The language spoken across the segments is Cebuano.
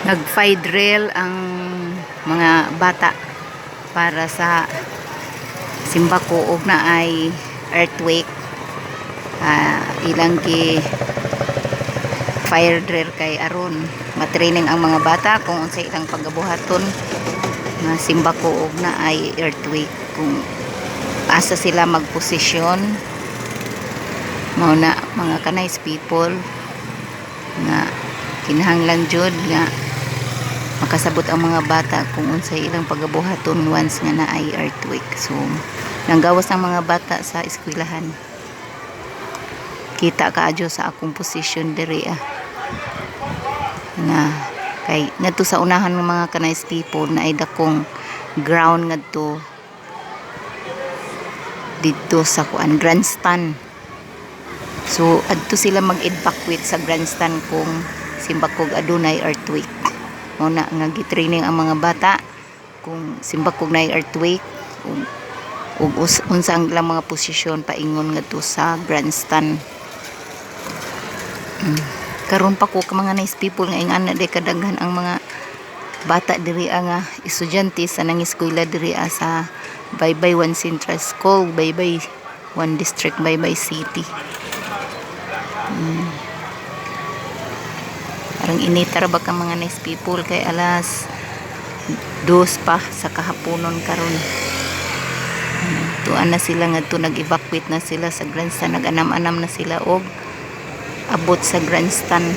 Nag-fire drill ang mga bata para sa simbako og naay earthquake. Ilang gi fire drill kay aron matraining ang mga bata kung unsay ilang pagabuhaton nga simbako og naay earthquake, kung asa sila magposisyon. Mao na, mga ka-nice people, nga kinahanglan jud nga makasabot ang mga bata kung unsay ilang pagabuhaton once nga naay earthquake. So nanggawas ang mga bata sa eskwelahan. Kita kaayo sa akong posisyon diri nga kay ngadto sa unahan ng mga ka-nice people naay dakong ground ngadto didto sa kuan, grandstand. So adto sila mag-evacuate sa grandstand kung simbakog adunay earthquake. Mao na nga gi-training ang mga bata kung simbakog naay earthquake ug unsa ang ilang mga posisyon paingon ngadto sa grandstand. Karon pa ko ka, mga nice people, nga ingana diay kadaghan ang mga bata diri nga estudyante sa nangiskwela diri sa Baybay 1 Central School, Baybay 1 District, Baybay City. Parang inita ra ba ka, mga nice people, kay alas 2 pa sa kahaponon karon. Tuan na sila ngadto, nag-evacuate na sila sa grandstand, nag-anam-anam na sila og abot sa grandstand.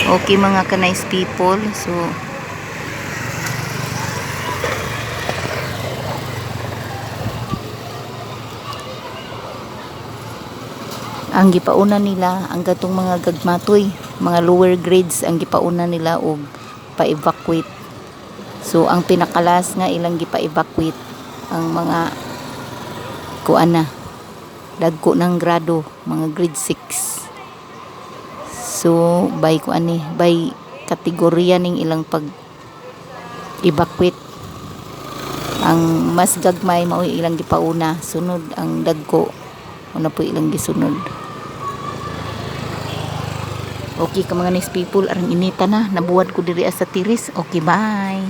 Okay, mga ka-nice people, so ang gipauna nila ang katong mga gagmatoy, mga lower grades ang gipauna nila og pa-evacuate. So ang pinaka-last nga ilang gipa-evacuate ang mga kuan na dagko ng grado, mga grade 6. So by kuan ni, by kategorya ning ilang pag evacuate. Ang mas gagmay mao ilang gipauna, sunod ang dagko, una po ilang gisunod. Okay ka, mga nice people, arang inita na, nabuwad ko diri sa tiris. Okay, bye.